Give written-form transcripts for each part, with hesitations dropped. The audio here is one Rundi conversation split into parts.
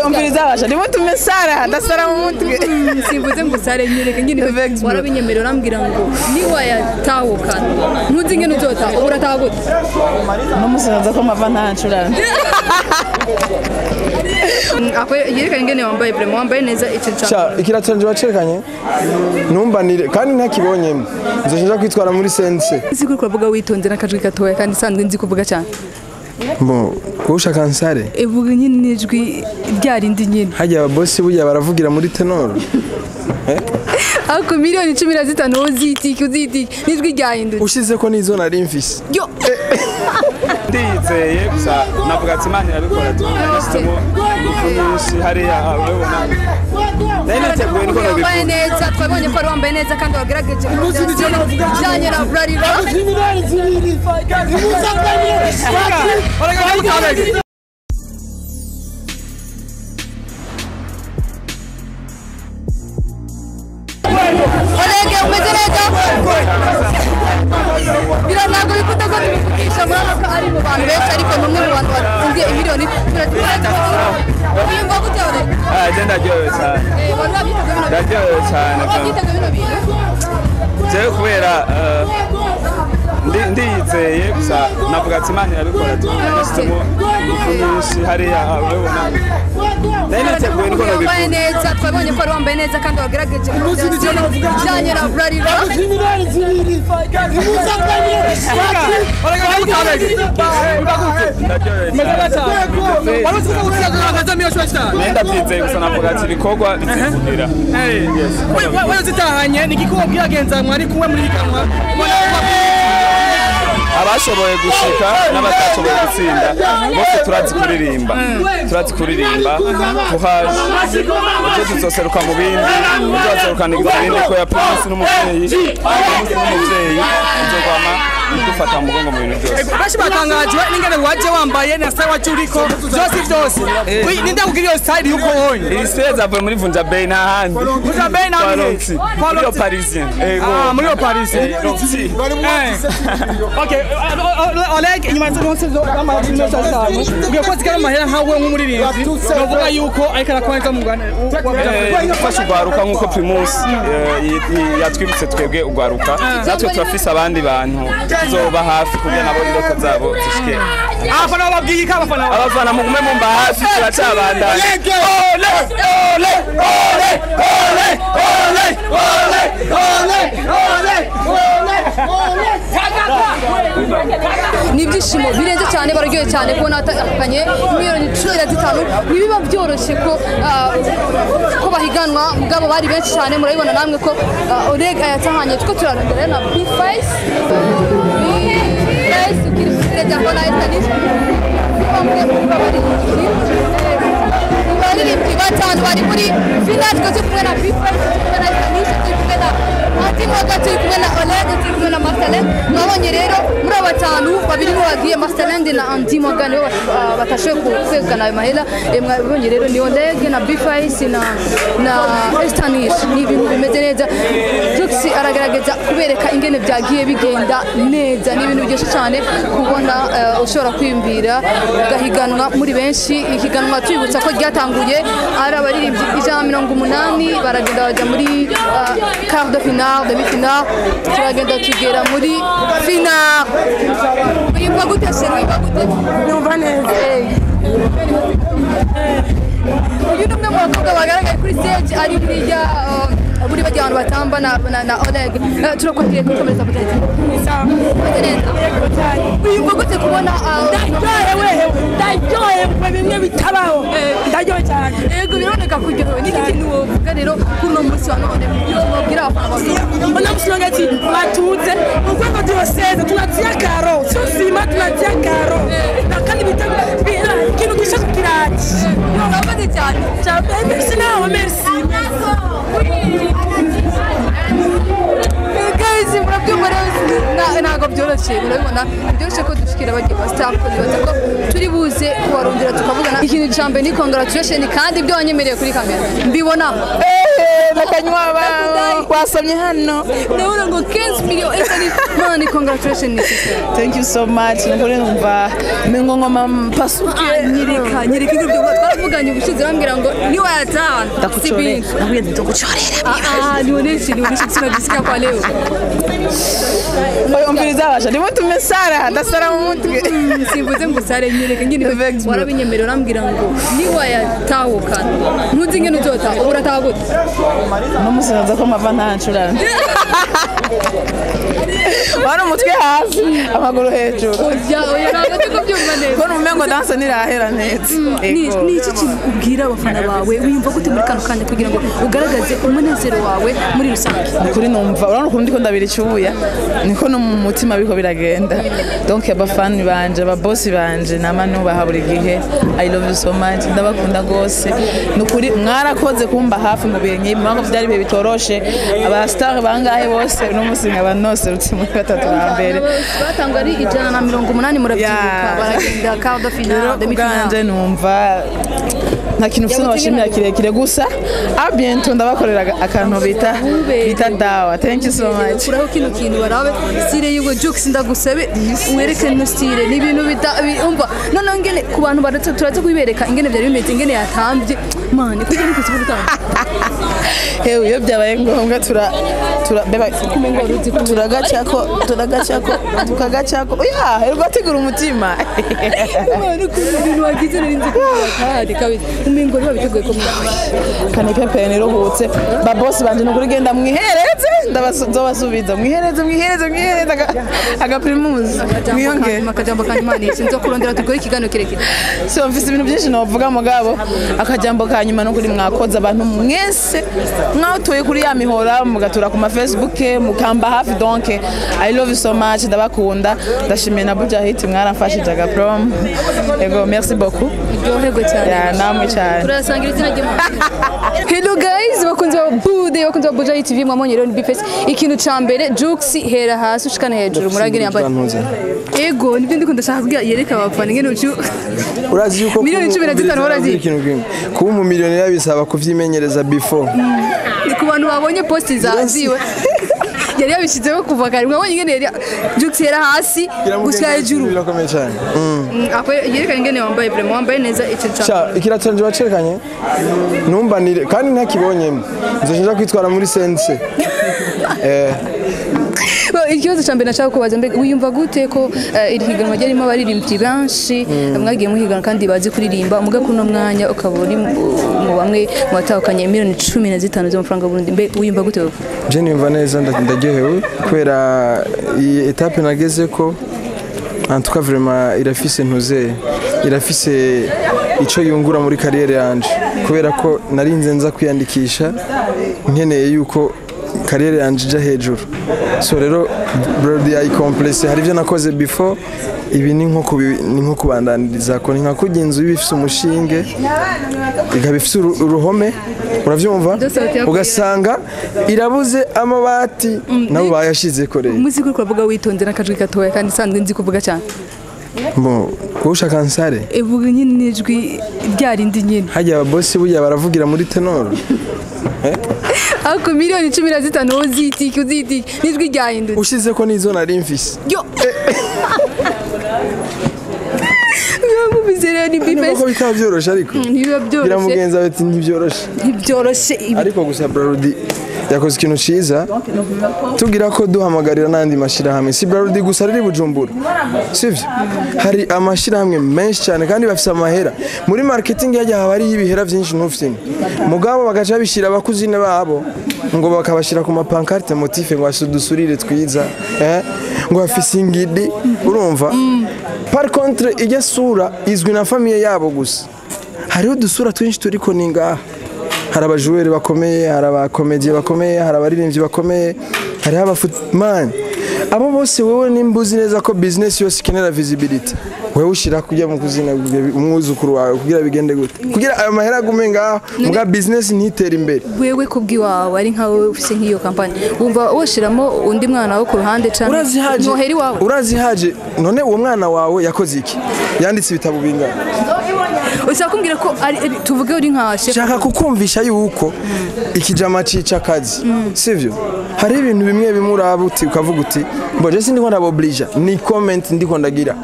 Umviriza abasha nimutume Sara ndasara mu mutwe. Simvuze ngo sare nyereke nyine warabinyemerera urambwira ngo niwayatahukana ntuzi ingene uzotaha ubu urataha gute? No musi naza ko mpava ntancurana. Ako yerekanye ingene wambaye vraiment wambaye neza ikintu Sha ikirato canje bacerekanye numbanire kandi ntakibonyemo nzoja kwitwara muri sense. Nzi ko uravuga witonze n'akajwi gatoya kandi sanzwe nzi kuvuga cyane. Bon, ushaka nsare? Evuga nyine n'ijwi ryarindi nyine. Hajya ababosi burya baravugira muri tenor. Ako 15 miliyoni uzitiki uzitiki n'ijwi ryahindutse. Ushize ko nizo nari mfise. Yo. Ndiyizeye gusa navuga ati Imana irabikora tunashyizemo ingufu nyinshi hariya urabibona nari niteguye niko Wambaye nabivuga. neza, twabonye ko wari wambaye neza kandi wagerageje bijyanye na Bralirwa. Oleg umeze neza, bira ntabwo bikunda ko tubivugisha, murabona ko ari mu bantu benshi ariko ni umwe mu bantu batsindiye imiliyoni 15. Wiyumva gute, Oleg? Ah, je ndaryohewe cyane. Wari wabyiteguye bino bintu? Ndaryohewe cyane. Wari wabyiteguye bino bintu? Jewe kubera ndiyizeye gusa navuga ati Imana irabikora tunashyizemo ingufu nyinshi hariya urabibona nari niteguye niko Wambaye nabivuga. neza, twabonye ko wari wambaye neza kandi wagerageje bijyanye na Bralirwa. Ndaryohewe cyane. Nari ndabyizeye gusa navuga ati ibikorwa bizivugira. Yes. Wewe zitahanye ni igikuba bwagenza mwari kumwe muri higanwa. Abashoboye gushika n'abatashoboye gutsinda bose turazi kuririmba, turazi kuririmba. Courage, ejo tuzoseruka mu bindi, ejo haserukana ibindi ko ya Primus n'umuvyeyi, Primus n'umuvyeyi uzogwama idufata mu mugongo mu bintu byose. Benshi batangajwe n'ingene waje wambaye na style waje uriko byose byose. Ninde kugira iyo style yuko wonye? Iri style zavuye muri Vunja Bay n'ahandi. Vunja Bay n'ahandi. Kwa Ronsi. Kwa Muri Ronsi. Parisien. Ego. Ah, muri Parisien. Ronsi. Okay, Oleg, inyuma y'umunsi zo amahera cyane. Ugiye ko zikara amahera nkawe nk'umuririmbyi. Novuga yuko ariko arakwanza mu Rwanda. Gufasha urwaruka nk'uko Primus yatwibutse twebwe urwaruka, natwe turafise abandi bantu tuzoba hafi kugira nabo indoto zabo zishike. Abafana babwiye ko abafana Abafana mugume mumba hafi, turacabandanya. Ole ole ole ole ole ole ole ole ole ole. Ni ibyishimo birenze cyane, bararyoye cyane kubona batahukanye 15 miliyoni. Ntibiba byoroshye ko ko bahiganwa mugabo bari benshi cyane, murabibona namwe ko Oleg ayatahanye. Two turarondera na B-Face, B-Face ukiri kuri stage aho na Estanisha bamwe muri baririmbyi, baririmbyi batanu bari muri finale. Twe turi kumwe na B-Face, turi kumwe na Estanisha, turi kumwe na Antimoga, turi kumwe na Oleg, turi kumwe na Marcelin. Mwabonye rero muri abo batanu babiri nibo bagiye, Marcelin na Andy Morgan nibo batashoboye kwegukana ayo mahera. Mwabonye rero ni Oleg na B-Face na Estanish. Ni ibintu bimeze neza. Jux aragerageza kubereka ingene byagiye bigenda neza. Ni ibintu biryoshye cyane kubona ushobora kwiyumvira ugahiganwa muri benshi. Ihiganwa tubibutsa ko ryatanguye ari abaririmbyi 180, baragenda bajya muri quart de finale, demi finale, turagenda tugera muri finale. Wiyumva gute, chérie? Wiyumva gute? Numva neza. Uyu ni umwe mu bakobwa bagaragaye kuri stage ari muri ya muri bajya abantu batamba na Oleg. Turakwakiriye kuri Komereza Potete. Umeze neza? Wiyumva gute kubona Ndaryohewe, ndaryohewe bimwe bitabaho, ndaryohewe cyane. Yego, biraboneka kuryohewe. Ni iki kintu wovuga rero kuri uno munsi wa none wabwira abafana bawe? Uno musi ati batuze mu rwego diocèse tunatia karo, sio sima, tunatia karo na kandi ikintu gisha kiraje. Urakoze cyane. Merci nawe, merci. Guys, murabyumva rero, ntabwo byoroshye. Ntivyoroshe, urabibona ntivyoroshe ko dushikira bagiye ba star, ko nibaza ko turi buze kubarondera tukavugana. Ikintu ca mbere ni congratulation, kandi ibyo wanyemereye kuri kamera mbibona. Bakanywa wasomye hano. Ndabona ngo 15 million Esther, man, congratulation ni sister. Thank you so much. Nukuri numva mengo ngoma mpasuke. Nyereka, nyereka ibyo twaravuganye ubushize, bambwira ngo niwayatahana Ndakuchorera. Nakubwiye ndakuchorera. Ah, nionyeshe, nionyeshe, tunajisikia kwa leo. Oya, umviriza basha nimutume Sara ndasara mu mutwe. Simvuze ngo sare, nyereka nyine. Warabinyemerera urambwira ngo niwayatahukana ntuzi ingene uzotaha, ubu urataha gute? No musi naza ko mpava nta ncurane, wari umutwe hasi amaguru hejuru. Oya, oya, ntabwo ndi kubyumva neza. Ko numve ngo danse ntirahera neza. Ni iki kintu ubwira abafana bawe? Wiyumva gute muri kano kanya kugira ngo ugaragaze umunezero wawe muri rusange? Nukuri numva, urabona ukuntu ndiko ndabira icyuya, niko no mu mutima biriko biragenda. Donc abafani banje, ababosi banje nama nubaha buri gihe, I love you so much, ndabakunda gose nukuri. Mwarakoze kumba hafi mu bihe nk'ibi, murabona ko byari ibihe bitoroshe. Aba star bangahe bose, uno musi nkaba noserutse muri batatu ba mbere. Batangwa ari 180, murabyibuka? Yeah. Baragenda quart de finale, Rero demi kubwanje finale. Numva nta kintu mfite nabashimira kirekire, gusa à bientôt ndabakorera akantu bita dawa. Thank you so much. Kuraho kino kintu barabe style y'ubwo. Jux, ndagusabe werekane no style, ni ibintu bita umva noneho ingene ku bantu baratse turaza kubibereka ingene byari bimeze, ingene yatambye, man, kugira ngo kuzi gutamba. Hewe, iyo byabaye ngombwa tura tura beba turagacako, turagacako, tukagacako. Oya, ergo tegura umutima. Man, ukuntu ibintu wagize nari nzi ko kandi kabisa umengo niba biteguye ko Kani pepe niruhutse. Ba boss banje, nukuri genda mwihereze, ndabasubiza mwihereze, mwihereze, mwihereze aga primus mwiyongere. Akajambo ka nyuma ni sinzo kurondera dukore ikiganiro kirekire. So mfise ibintu byinshi novuga, mugabo akajambo ka nyuma nukuri mwakoze, abantu mwese mwatuye kuri ya mihora, mugatura ku ma Facebook, mukamba hafi. Donc I love you so much, ndabakunda. Ndashimiye na Bujahit, mwaramfashije aga prom. Ego, merci beaucoup. Uryoherwe cyane. Ya, namwe cyane. Turasangira izina ry'Imana. Hello guys, bakunzi ba Bude, bakunzi ba Buja TV, mwamonye rero ni Bface. Ikintu ca mbere, Jux, hera hasi ushikana hejuru, muragire yambaye. Ego, nibyo ndiko ndashaka kugira yereka abafana ingene ucu Urazi yuko Miliyoni 15 urazi? Ikintu kimwe, kuba umumiliyoneri bisaba kuvyimenyereza before. Ni ku bantu babonye post za ziwe. Yari yabishyizeho kuva kare. Mwabonye ingene yari Jux hera hasi gushika hejuru. Birakomeye cyane. Apo yerekana ingene wambaye, vraiment wambaye neza ikintu ca Sha, ikirato canje wacerekanye ntumbanire, kandi ntakibonyemo nzoca kwitwara muri sense. Ikibazo cya mbere nashaka kubaza, mbega wiyumva gute ko iri higanwa ryarimo abaririmbyi benshi mwagiye muhiganwa kandi bazi kuririmba, muga kuno mwanya ukaba uri mu bamwe mu batahukanye miliyoni 15 z'amafaranga y'u Burundi? Mbe wiyumva gute wowe? Je niyumva neza, ndaryohewe kubera iyi étape nageze ko, en tout cas vraiment irafise ntuze, irafise ico yungura muri carrière yanje, kubera ko narinze nza kwiyandikisha nkeneye yuko carrière yanje ija hejuru. So rero Brody ayikomplese, hari ibyo nakoze before, ibi ni nko kubandaniriza ko ni nka kurya inzu iba ifise umushinge, ikaba ifise uruhome, uravyumva? Byose bateye. Ugasanga irabuze amabati, nabo bayashize kore. Umunsi kuri kuravuga witonze n'akajwi gatoya, kandi sanzwe nzi kuvuga cyane. Bon, wowe ushaka nsare? Ivuga nyine n'ijwi rya rindi nyine. Hajya ababosi burya baravugira muri ténor. Ariko miliyoni 15 uzitike, uzitike n'ijwi ryahindutse. Ushize ko nizo nari mfise. Yo, mwamubise rero ni Niba Bface. ko bitaba byoroshe, ariko Ntibiba gira byoroshye. Mugenzi wawe ati ntibyoroshe. Ntibyoroshe ibi. Ariko gusa Brarudi yakoze ikintu ciza, tugira ko duhamagarira n'andi mashirahamwe. Si Brarudi gusa riri Bujumbura, sivyo? Hari amashirahamwe menshi cyane kandi bafise amahera muri marketing, yajya haba hariho ibihera byinshi ntufite, mugabo bagaca babishyira abakuzine babo, ngo bakabashyira ku mapancarte motif, ngo bafise udusurire twiza, ngo bafise ingidi, urumva? Par contre ijya sura izwi na famille yabo gusa. Hariho udusura twinshi turiko ni ngaha, hari abajoueur bakomeye, hari abacomédien bakomeye, hari abaririmbyi bakomeye, hariho abafootman, abo bose. Wowe nimba uzi neza ko business yose ikenera visibility, Wewe ushira kujya mu kuzina umwuzukuru wawe kugira bigende gute, kugira ayo mahera agume ngaho muga business ntitere imbere. Wewe kubwiwawe ari nkawe ufise nk'iyo kampani, wumva woshiramo undi mwana wo ku ruhande canke noheri wawe? Urazihaje none uwo mwana wawe yakoze iki? Yanditse ibitabo bingana? Ushaka kumbwira ko tuvuge uri nka chef? Shaka kukumvisha yuko ikijama cica kazi, sivyo? Hari ibintu bimwe bimuraba uti ukavuga uti mboje sindi ko ndaboblija, ni comment ndiko ndagira,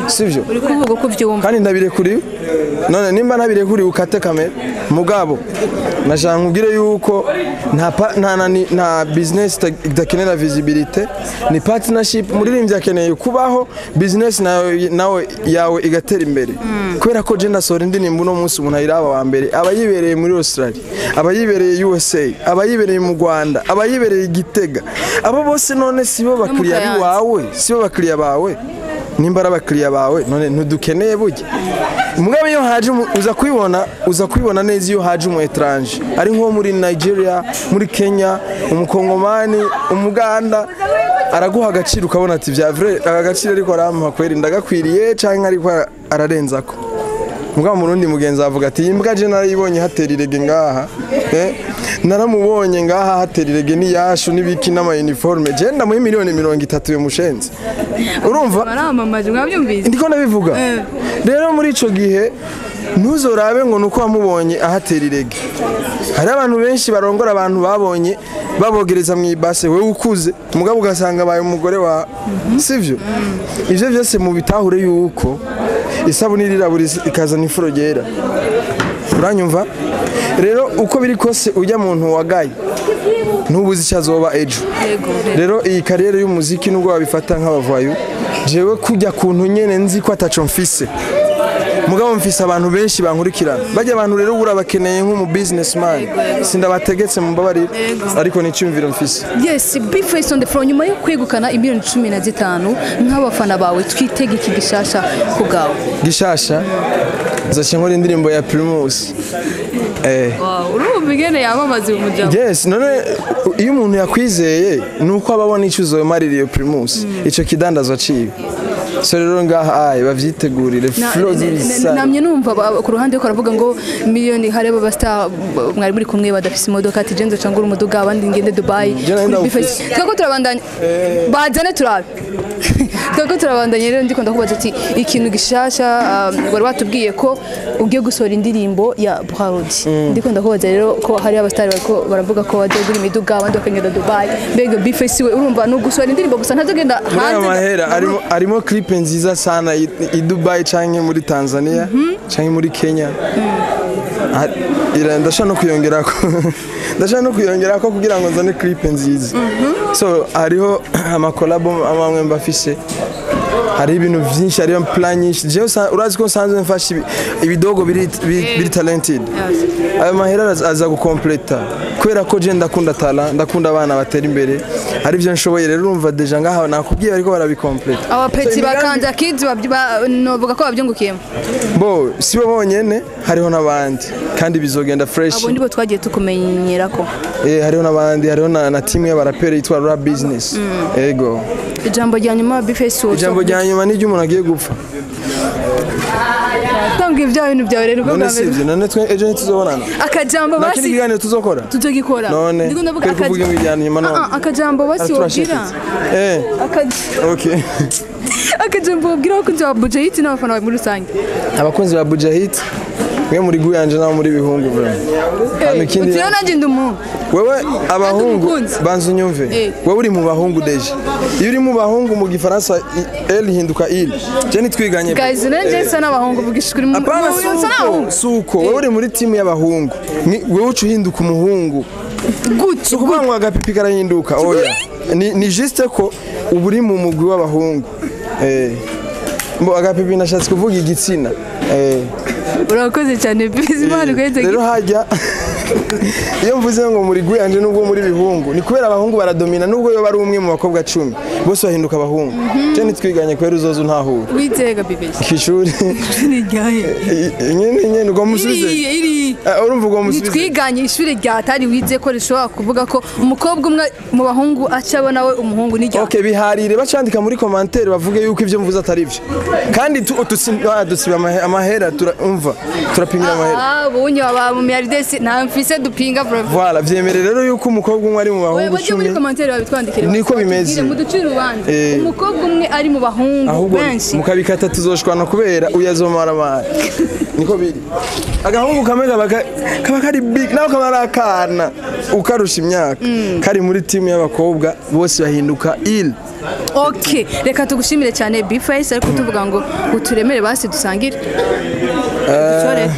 sivyo? Uri kuvuga ko byumva kandi ndabirekuri. None nimba ntabirekuri ukate kamera. Mugabo nashaka nkubwire yuko nta business idakenera visibility, ni partnership. Muririmbyi akeneye kubaho, business nawe yawe igatera imbere. Kubera ko je ndasohora indirimbo uno munsi, umuntu ayiraba wa mbere aba yibereye muri Australia, aba yibereye USA, aba yibereye mu Rwanda, aba yibereye Gitega. Abo bose none sibo bakiriya bawe, sibo bakiriya bawe. Nimba ari abakiriya bawe none ntudukeneye burya. Mugabo iyo haje uza kwibona neza iyo haje umu étranger, ari nko muri Nigeria, muri Kenya, umukongomani, umuganda, araguha agaciro ukabona ati vya vrai aka gaciro ariko arampa kweri ndagakwiriye canke ariko ararenzako. Mugabo murundi mugenzi avuga ati imbwa je narayibonye hatera irege ngaha, naramubonye ngaha hatera irege ni yashu n'ibiki n'ama uniforme, je ndamuha miliyoni 30 yo mushenzi. Urumva baramamaje mwabyumvise ndiko ndabivuga. Rero muri ico gihe ntuzorabe ngo nuko wamubonye ahatera irege. Hari abantu benshi barongora abantu babonye babogereza mu ibase, wewe ukuze mugabo ugasanga baye umugore wa, sivyo? Ivyo byose mu bitahure yuko isabuni irirabura ikazana ifuro ryera. Uranyumva? Rero uko biri kose ujya muntu wagaye ntubuzi icyazoba ejo. Rero iyi kariyeri y'umuziki nubwo babifata nk'abavayo, jewe kujya kuntu nyene nzi ko ataco mfise, mugabo mfise abantu benshi bankurikirana. Bajya abantu rero urabakeneye nk'umu businessman, sindabategetse mumbabarire, ariko ni cyumviro mfise. Yes, B-Face on the floor. Nyuma yo kwegukana imiliyoni 15 nk'abafana bawe, twitege iki gishasha ku bwawe? Gishasha nzoca nkora indirimbo ya Primus. Wow, urumva ingene yamamaza uyu mujama. Yes, none iyo umuntu yakwizeye nuko ababona icyo uzomarira iyo Primus, ico kidandazwa ciwe. So rero ngaha aye bavyitegurire flow z'ibisa. Namye numva ku ruhande ko aravuga ngo miliyoni hari aba star mwari muri kumwe badafise imodoka, ati jenzo cangura umuduga abandi ngende Dubai. Twako turabandanya bazane turabe. Twako turabandanya rero ndiko ndakubaza ati ikintu gishasha wari watubwiye ko ugiye gusohora indirimbo ya Brarudi. Ndiko ndakubaza rero ko hari aba star bariko baravuga ko bazogura imiduga abandi bakagenda Dubai. Mbega B-Face we urumva no gusohora indirimbo gusa ntazogenda hanze? Mahera arimo clip nziza sana i Dubai canke muri Tanzania canke muri Kenya. Ndashaka no kuyongerako kugira ngo nzane clip nziza. So hariho amakolabo amwe mbafise, hari ibintu byinshi, hariho plan nyinshi. Jewe urazi ko nsanzwe mfasha ibidogo biri talented. Ayo mahera aza gukompleta kubera ko je ndakunda talent, ndakunda abana batera imbere, ari byo nshoboye. Rero urumva deja ngaha nakubwiye bariko barabikompleta. Aba petit bakanza kids novuga ko babyungukiyemo. Bo sibo bonyene, hariho nabandi kandi bizogenda fresh. Abo ndibo twagiye tukumenyerako. Hariho nabandi, hariho na team y'abaraperi yitwa Rap Business. Ego. Ijambo rya nyuma B-Face. Ijambo rya nyuma ni ry'umuntu agiye gupfa. Tanga ibyo bintu byawe rero ubwo none sivyo, none twe ejo ntituzobonana. Akajambo basi. Nakindi kiganiro tuzokora? Tuzogikora. Ndiko ndavuga akajambo. Akajambo basi wobwira. Okay. Akajambo wobwira abakunzi ba Bujahit n'abafana bawe muri rusange. Abakunzi ba Bujahit mwe muri guyanje naho muri bihungu vraiment. Utyo nanje ndumu. Wewe abahungu banza unyumve. Wewe uri mu bahungu deje. Iyo uri mu bahungu mu gifaransa L hinduka il. Je nitwiganye. Guys, nanje nsa n'abahungu vugishukuri mu suko. Wewe uri muri team y'abahungu. Wewe ucu hinduka umuhungu. Gute? Ukuvuga ngo agapipi karahinduka. Oya. Ni juste ko uburi mu mugwi w'abahungu. Mbo agapipi nashatse kuvuga igitsina. Urakoze cyane Bifesi, Imana iguheze. Rero hajya iyo mvuze ngo muri gwiyanje nubwo muri bihungu, ni kubera abahungu baradomina, nubwo yo bari umwe mu bakobwa 10 bose bahinduka abahungu. Je nitwiganye kubera uzoza untahura. Witega Bifesi. Kw'ishuri. Ni ryahe? Nyene ubwo musubize. Iri. Urumva ubwo musubize. Nitwiganye ishuri rya tari wize ko rishobora kuvuga ko umukobwa umwe mu bahungu aca abona we umuhungu ni rya. Okay, biharire bacandika muri commentaire bavuge yuko ivyo mvuze atari byo. Kandi dusiba amahera turumva turapimira amahera. Bunye aba mu Miardesi nta mfise dupinga bro. Voilà, vyemere rero yuko umukobwa umwe ari mu bahungu 10. Muri 10. commentaire babitwandikire. Niko bimeze. Muducire urubanza. Umukobwa umwe ari mu bahungu Ahubwo benshi. mukabikata tuzoshwana kubera uyazomaramara. Niko biri. Agahungu kamwe kaba kari big naho kaba ari akana ukarusha imyaka kari muri timu y'abakobwa bose bahinduka il. Okay, reka tugushimire cyane Bface, ariko tuvuga ngo uturemere basi dusangire. Ducore.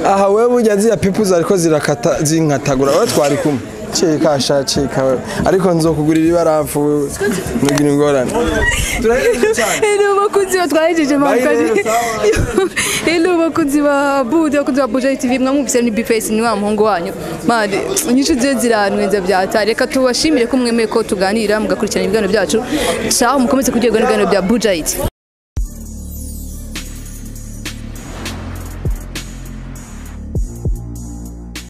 Aha wewe burya ziriya pipu zariko zirakata zinkatagura wewe twari kumwe. Cika sha cika wewe. Ariko nzokugurira ibarafu wewe. Nugira ingorane. Turahejeje cyane. Hello bakunzi ba twahejeje Bye rero, mamukazi. Hello bakunzi ba Buja, bakunzi ba Buja TV, mwamwumvise ni Bface ni wa muhungu wanyu. Mani, inyishu ziyo ziranwenza byata. Reka tubashimire ko mwemeye ko tuganira mugakurikirana ibiganiro byacu. Ciao, mukomeze kuryoherwa n'ibiganiro bya Buja TV.